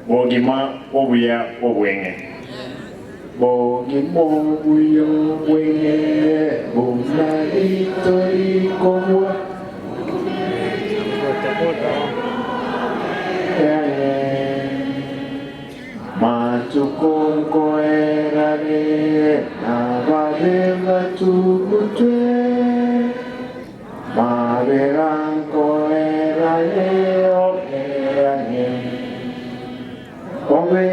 Bogima obuya obweng'e. Bogima obuya obweng'e buna rito rikogwa. Matuko nkoerare nababe batugutwe, mabera nkoerare obe ang'e, obe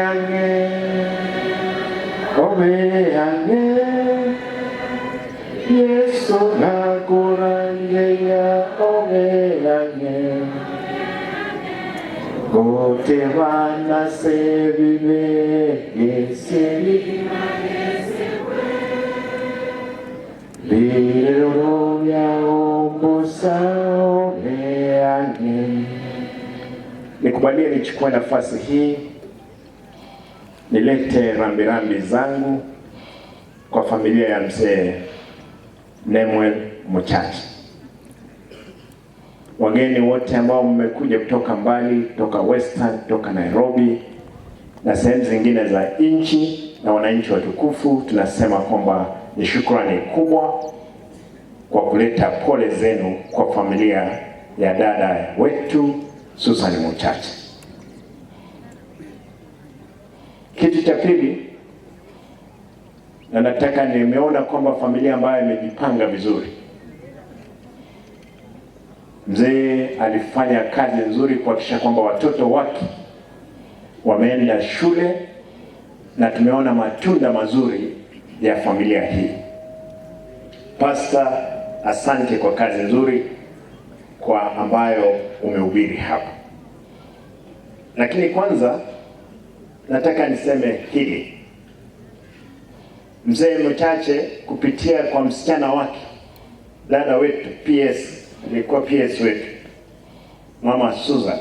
ang'e, obe ang'e. Yeso nakorangeria obe ang'e. Gotebana ase ebibe geseri birero biao mbosa obe ang'e. Nikubalie nichukue nafasi hii nilete rambirambi zangu kwa familia ya mzee Nemwel Mochache. Wageni wote ambao mmekuja kutoka mbali, kutoka Western, kutoka Nairobi na sehemu zingine za nchi, na wananchi watukufu, tunasema kwamba ni shukrani kubwa kwa kuleta pole zenu kwa familia ya dada wetu Susan Mochache. Kitu cha pili, na nataka nimeona kwamba familia ambayo imejipanga vizuri. Mzee alifanya kazi nzuri kuhakikisha kwamba watoto wake wameenda shule na tumeona matunda mazuri ya familia hii. Pastor, asante kwa kazi nzuri kwa ambayo umehubiri hapa. Lakini kwanza nataka niseme hili. Mzee Mochache kupitia kwa msichana wake dada wetu PS, alikuwa PS wetu Mama Susan,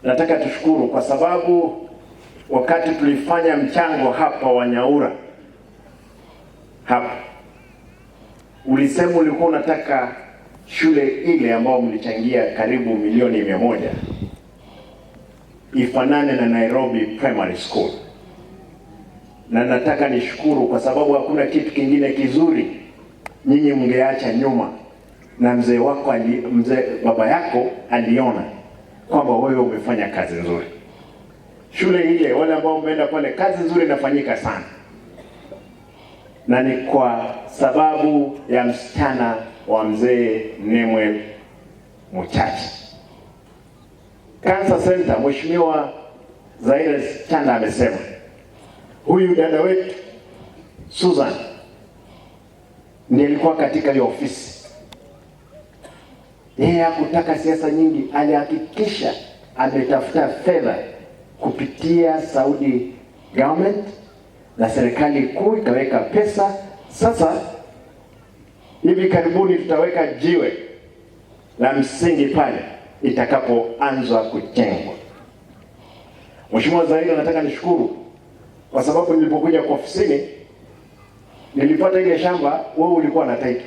nataka tushukuru kwa sababu wakati tulifanya mchango hapa wa Nyaura hapa, ulisema ulikuwa unataka shule ile ambayo mlichangia karibu milioni 100 ifanane na Nairobi Primary School. Na nataka nishukuru kwa sababu hakuna kitu kingine kizuri nyinyi mngeacha nyuma, na mzee wako mzee baba yako aliona kwamba wewe umefanya kazi nzuri. Shule ile, wale ambao mmeenda pale, kazi nzuri inafanyika sana, na ni kwa sababu ya msichana wa mzee Nemwel Mochache. Cancer Center, Mheshimiwa Zaire Chanda amesema huyu dada wetu Susan ndiye alikuwa katika hiyo ofisi. Yeye hakutaka siasa nyingi, alihakikisha ametafuta fedha kupitia Saudi government na serikali kuu ikaweka pesa. Sasa hivi karibuni tutaweka jiwe la msingi pale itakapoanza kujengwa. Mheshimiwa Zaire, nataka nishukuru kwa sababu nilipokuja kwa ofisini nilipata ile shamba, wewe ulikuwa na title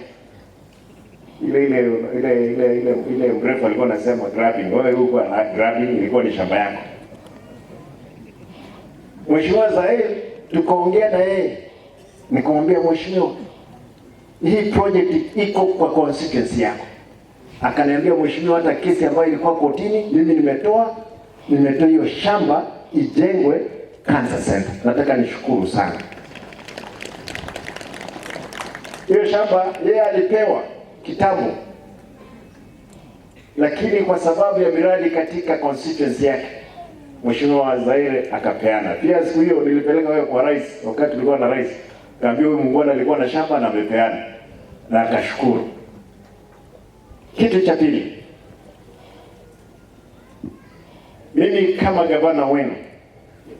ile ile ile ile ile ile mrefu alikuwa anasema grabbing, wewe ulikuwa na grabbing, ilikuwa ni shamba yako. Mheshimiwa Zaire, tukaongea na yeye, nikamwambia mheshimiwa, hii project iko kwa constituency yako. Akaniambia mheshimiwa, hata kesi ambayo ilikuwa kotini mimi nimetoa hiyo shamba ijengwe Cancer Center. Nataka nishukuru sana. Hiyo shamba yeye alipewa kitambo, lakini kwa sababu ya miradi katika constituency yake Mheshimiwa Zaire akapeana. Pia siku hiyo nilipeleka wewe kwa rais, wakati tulikuwa na rais, kaambia huyu muungwana alikuwa na shamba na amepeana, na akashukuru. Kitu cha pili, mimi kama gavana wenu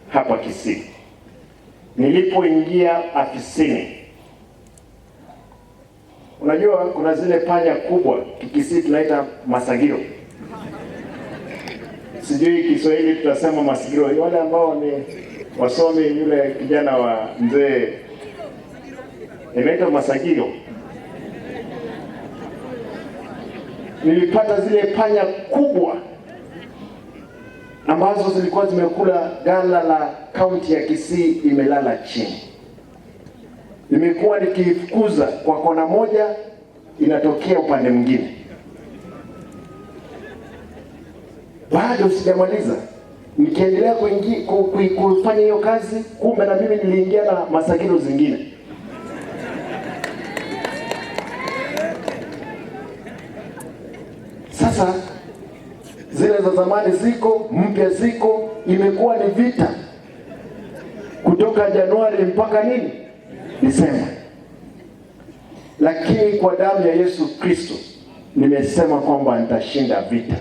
hapa Kisii, nilipoingia afisini, unajua kuna zile panya kubwa Kikisii tunaita masagiro, sijui Kiswahili tutasema masigiro. Wale ambao ni wasomi, yule kijana wa mzee inaitwa masagiro. Nilipata zile panya kubwa ambazo zilikuwa zimekula ghala la kaunti ya Kisii imelala chini. Nimekuwa nikifukuza kwa kona moja, inatokea upande mwingine. Bado sijamaliza, nikiendelea kufanya hiyo kazi, kumbe na mimi niliingia na masagiro zingine. Sasa zile za zamani ziko, mpya ziko, imekuwa ni vita kutoka Januari mpaka nini Disemba. Lakini kwa damu ya Yesu Kristo nimesema kwamba nitashinda vita.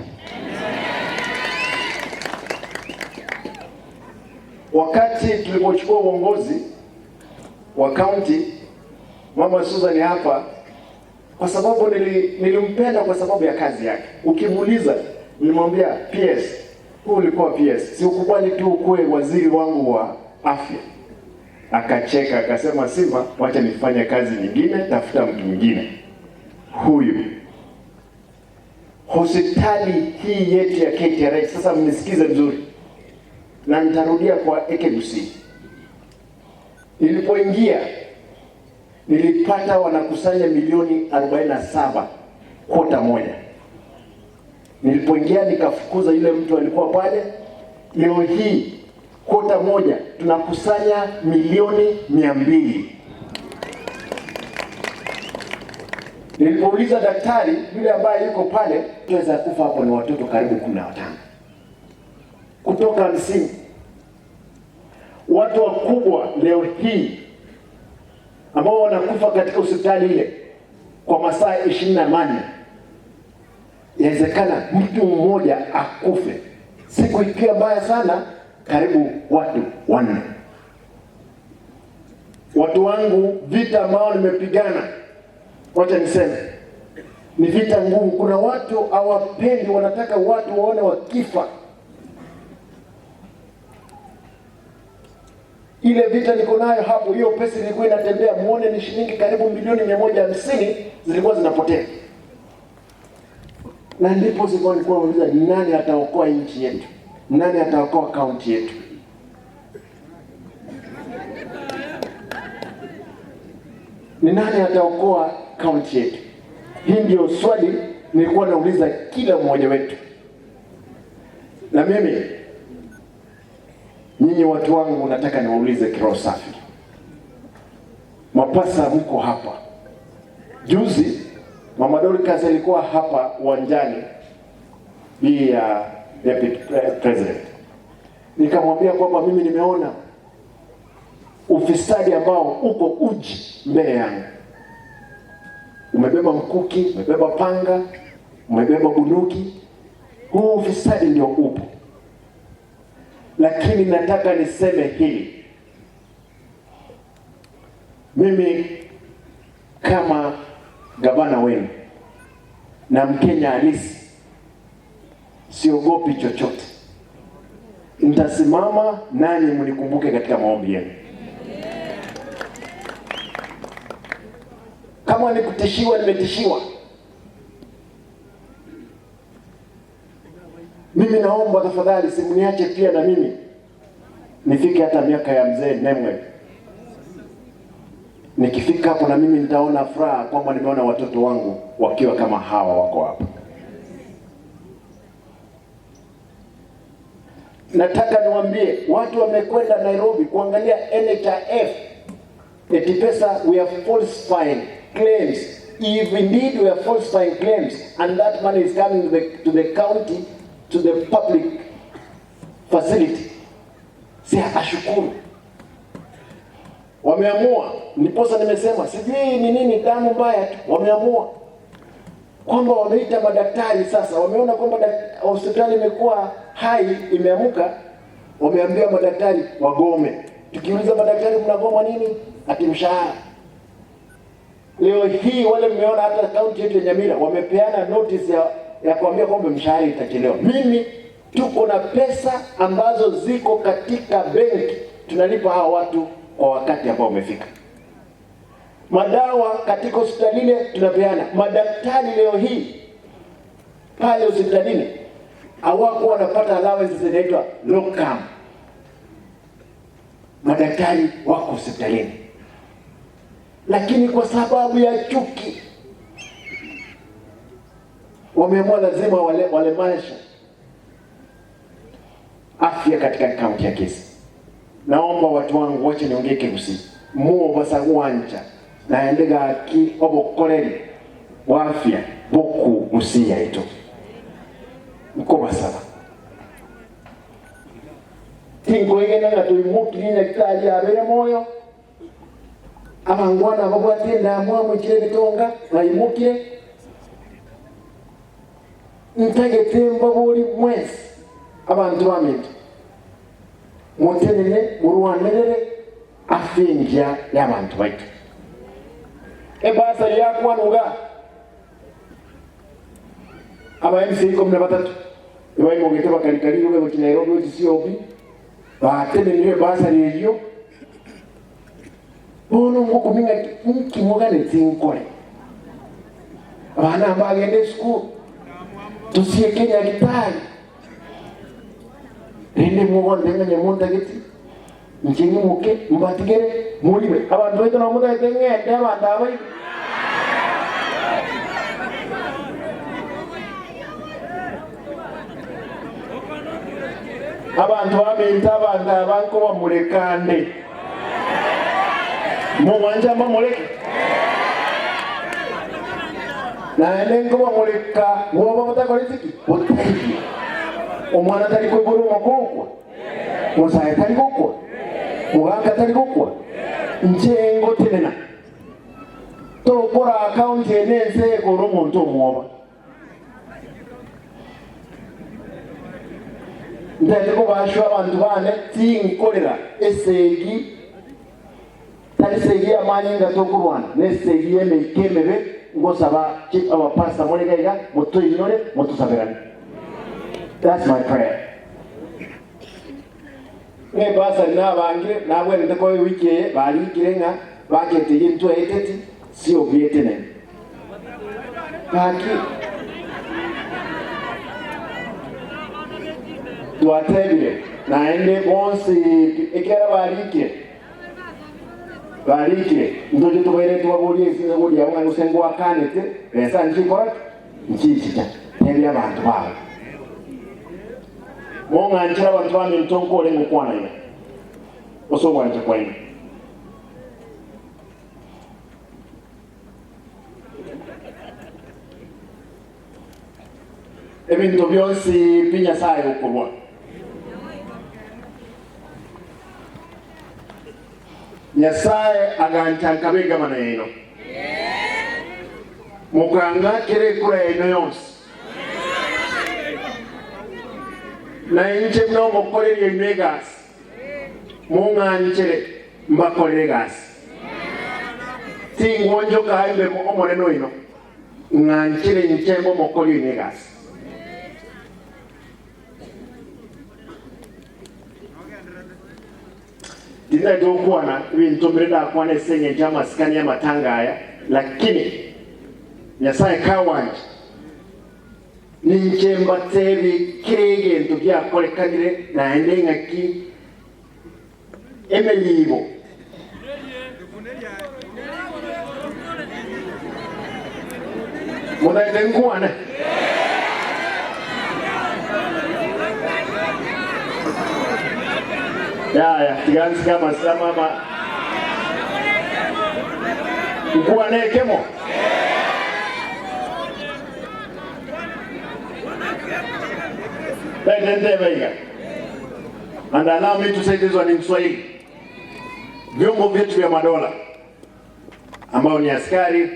Wakati tulipochukua uongozi wa kaunti, Mama Susan hapa, kwa sababu nilimpenda kwa sababu ya kazi yake. Ukimuuliza, nilimwambia PS, huu ulikuwa PS, si ukubali tu ukuwe waziri wangu wa afya. Akacheka akasema, Simba, wacha nifanye kazi nyingine, tafuta mtu mwingine. Huyu hospitali hii yetu ya KTRH, sasa mnisikize vizuri na nitarudia kwa Ekegusii. Nilipoingia nilipata wanakusanya milioni 47 kota moja. Nilipoingia nikafukuza yule mtu alikuwa pale. Leo hii kota moja tunakusanya milioni 200. Nilipouliza daktari yule ambaye yuko pale, tuweza kufa hapo ni watoto karibu 15 kutoka 50. Watu wakubwa leo hii ambao wanakufa katika hospitali ile kwa masaa 24, inawezekana mtu mmoja akufe siku ikiwa mbaya sana, karibu watu 4. Watu wangu, vita ambao nimepigana, wacha niseme ni vita ngumu. Kuna watu hawapendi, wanataka watu waone wakifa. Ile vita niko nayo hapo, hiyo pesa ilikuwa inatembea, muone ni shilingi karibu milioni 150 zilikuwa zinapotea. Na ndipo zilikuwa nilikuwa nauliza, nani ataokoa nchi yetu? Nani ataokoa kaunti yetu? Ni nani ataokoa kaunti yetu? Hii ndio swali nilikuwa nauliza kila mmoja wetu. Na mimi, nyinyi watu wangu, nataka niwaulize kiroho safi. Mapasa mko hapa. Juzi Mama Dorcas alikuwa hapa uwanjani, hii ya Deputy President. Nikamwambia kwamba mimi nimeona ufisadi ambao uko uji mbele yangu. Umebeba mkuki, umebeba panga, umebeba bunduki. Huu ufisadi ndio upo. Lakini nataka niseme hili. Mimi kama gavana wenu na Mkenya halisi, siogopi chochote. Nitasimama nanyi mnikumbuke katika maombi yenu. Kama ni kutishiwa, nimetishiwa. Mimi naomba tafadhali simniache pia na mimi nifike hata miaka ya mzee Nemwe. Nikifika hapo na mimi nitaona furaha kwamba nimeona watoto wangu wakiwa kama hawa wako hapa. Nataka niwaambie watu wamekwenda Nairobi kuangalia NHIF, eti pesa we are falsifying claims. If indeed we are falsifying claims and that money is coming to the county, to the public facility, si ashukuru. Wameamua, ndiposa nimesema sijui ni nini, damu mbaya tu. Wameamua kwamba wameita madaktari sasa, wameona kwamba hospitali imekuwa hai, imeamuka, wameambia madaktari wagome. Tukiuliza madaktari mnagoma nini? Ati mshahara. Leo hii wale mmeona hata kaunti yetu ya Nyamira wamepeana notice ya kuambia kwamba mshahara itachelewa. Mimi tuko na pesa ambazo ziko katika benki, tunalipa hawa watu kwa wakati ambao umefika. Madawa katika hospitali ile tunapeana. Madaktari leo hii pale hospitalini Hawakuwa wanapata allowance zinaitwa locum. Madaktari wako hospitalini, lakini kwa sababu ya chuki wameamua lazima walemasha afya katika kaunti ya Kisii. Naomba watu wangu wache niongee Kigusii muo basaguancha naende gaki obokoreri bwa afya boku Gusii yaitu nkobasaba tinkoigena nga tuimukiri nyagetari abere moyo abangwana babwate ndamwa mwikire bitonga baimukire ntagete mbaburi mwesi abantu bamintu mutenene murwanirire afya y'abantu baitu. Ebasa yakwanuga aba MC 13 ibaimugete bakarikarire baki Nairobi COB batenenire basari eyo bono ngokuminga nkimugane tinkore abana bagende school tusiye Kenya gitari rende mugonde ngene muntageti nchingi muke mbatigere mulibe abantu baitu nomutagete ng'ende abantu abai abantu babinta abantu abanko bamulekande mumwanja mbamuleke naende nko bamuleka woba butakoretiki butaiki omwana tali kwegura omukokwa musaye tali gukwa muganga tali gukwa njengo tenena tokora akaunti enense egora omuntu omwoba ndetse bashwa abantu bane tinkorera esegi tali segi amani nga tokurwana nesegi emekemebe ngosaba abapasta mulegaiga mutuinyore mutusabirane. That's my prayer. Ne basa nabangire nabwene ko wiki balikire nga bakete yintu eteti si obietene baki twatebire naende bonsi ekera balikire ndoje tubaire tubabulie singo ya mwana usengo akanete besa nchikora nchichicha tebya abantu bawe monganchira abantu bami ntonkole ngukwana ina osongwanje kwaina ebintu byonsi binyasaye okurwa Nyasaye agancha nkabega mana eno muganga kere kura eno yonsi na inche mnongokorere ino egasi mung'anchere mbakorere egasi tingonjoka aimbe omoneno ino ng'anchere inche momokori ino egasi. Ndinatokwana ibintu ndakwana esenye ky'amasikani y'amatanga aya lakini Nyasaye kawanje ninche mbatebi kiregento byakorekanire naende ngaki emelibo munaende nkwana ya tigansi kama sama nkwana ekemo And allow me to say this one in Swahili. Vyombo vyetu vya madola ambao ni askari,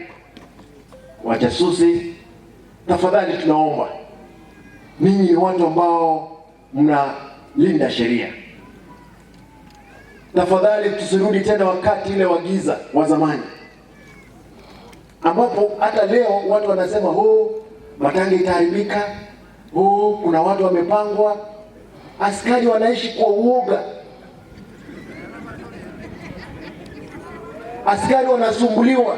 wajasusi, tafadhali tunaomba ninyi watu ambao mnalinda sheria, tafadhali tusirudi tena wakati ile wa giza wa zamani ambapo hata leo watu wanasema huu matangi itaharibika, huu kuna watu wamepangwa. Askari wanaishi kwa uoga, askari wanasumbuliwa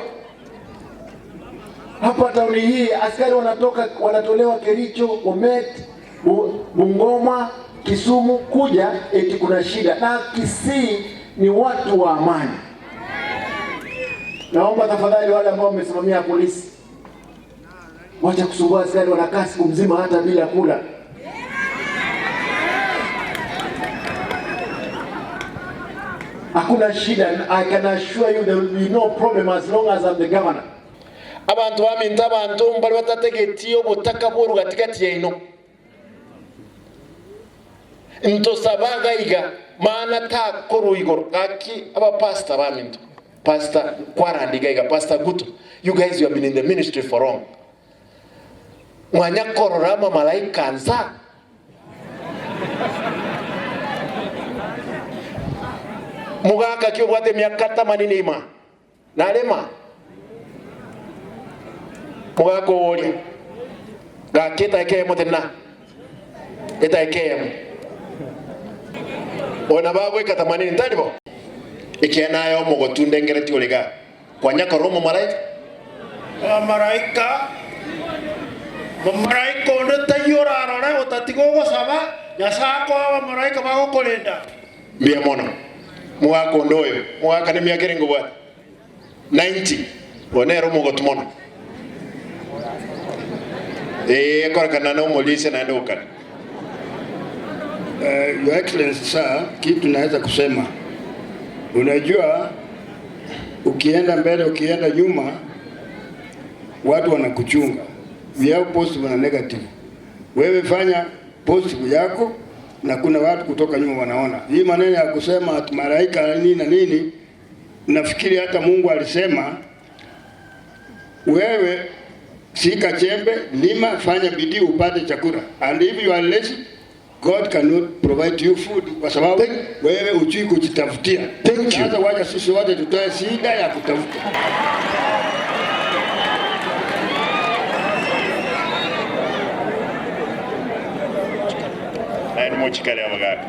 hapa tauni hii. Askari wanatoka wanatolewa Kericho, Bomet, Bungoma, Kisumu kuja eti kuna shida, na Kisii ni watu wa amani. Naomba tafadhali wale ambao wamesimamia polisi, wacha kusumbua askari, wanakaa siku mzima hata bila kula. Hakuna shida, I can assure you there will be no problem as long as I'm the governor. Abantu baminto abantu bari batategeti obutaka bworu gatigati yaino ntosabaga iga maana takoru igoro gaki aba pastor baminto pastor kwarandiga iga pastor Guto, you guys, you have been in the ministry for long, mwanya korora malaika nza mugaka kio bwate miaka tamanini ima nalema mugaka wori gaketa ekemo tena eta ekemo ona bagweka tamanini ntaribo ikienayo mugotunde ngereti uriga kwanya koromo malaika Malaika malaika onde taiyorarore otatiga ogosaba Nyasaye akoa malaika bagokorinda mbia mono mugaka onde oyo mugaka ni miaka eringo bwate 90 bonero mugotu mono korekana na omolise naende gokana. Your Excellency sir, kitu naweza kusema, unajua ukienda mbele ukienda nyuma watu wanakuchunga. We have positive na negative. Wewe fanya positive yako na kuna watu kutoka nyuma wanaona. Hii maneno ya kusema ati malaika nini na nini, nafikiri hata Mungu alisema wewe shika chembe, lima, fanya bidii upate chakula. And if you are lazy, God cannot provide you food kwa sababu wewe hujui kujitafutia. Thank you. Sasa wacha sisi wote tutoe shida ya kutafuta. Naye muchikale abagaka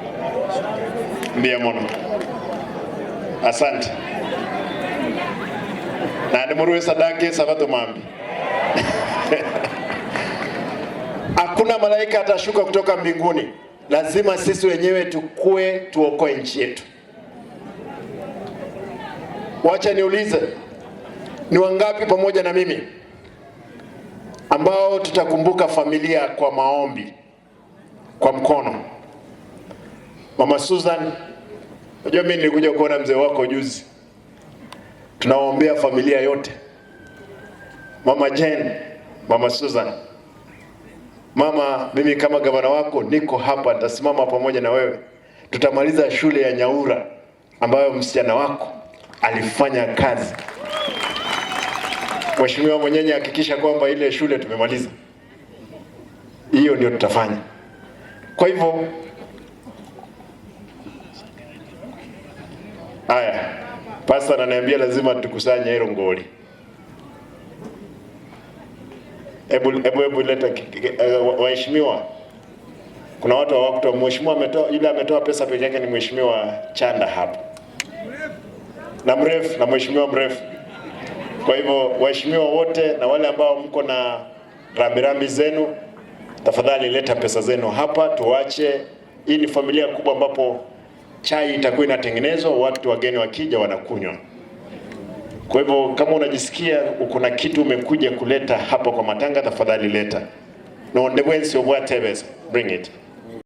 mbia mono asante nandi muruwe sadaka sabato mambi. Hakuna malaika atashuka kutoka mbinguni, lazima sisi wenyewe tukue tuokoe nchi yetu. Wacha niulize, ni wangapi pamoja na mimi ambao tutakumbuka familia kwa maombi, kwa mkono? Mama Susan, unajua mimi nilikuja kuona mzee wako juzi. Tunawaombea familia yote. Mama Jane, Mama Susan, mama, mimi kama gavana wako niko hapa, nitasimama pamoja na wewe. Tutamaliza shule ya Nyaura ambayo msichana wako alifanya kazi. Mheshimiwa Mwenyenye, hakikisha kwamba ile shule tumemaliza. Hiyo ndio tutafanya. Kwa hivyo haya, pastor ananiambia lazima tukusanye hilo ngoli. Hebu leta waheshimiwa. Kuna watu hawakutoa. Mheshimiwa ametoa, yule ametoa pesa peke yake ni Mheshimiwa Chanda hapa. Na mrefu, na mheshimiwa mrefu. Kwa hivyo waheshimiwa wote na wale ambao mko na rambirambi zenu, tafadhali leta pesa zenu hapa tuache. Hii ni familia kubwa ambapo chai itakuwa inatengenezwa, watu wageni wakija wanakunywa. Kwa hivyo kama unajisikia uko na kitu umekuja kuleta hapo kwa matanga, tafadhali leta. No ndebwensi obwatebeza, bring it.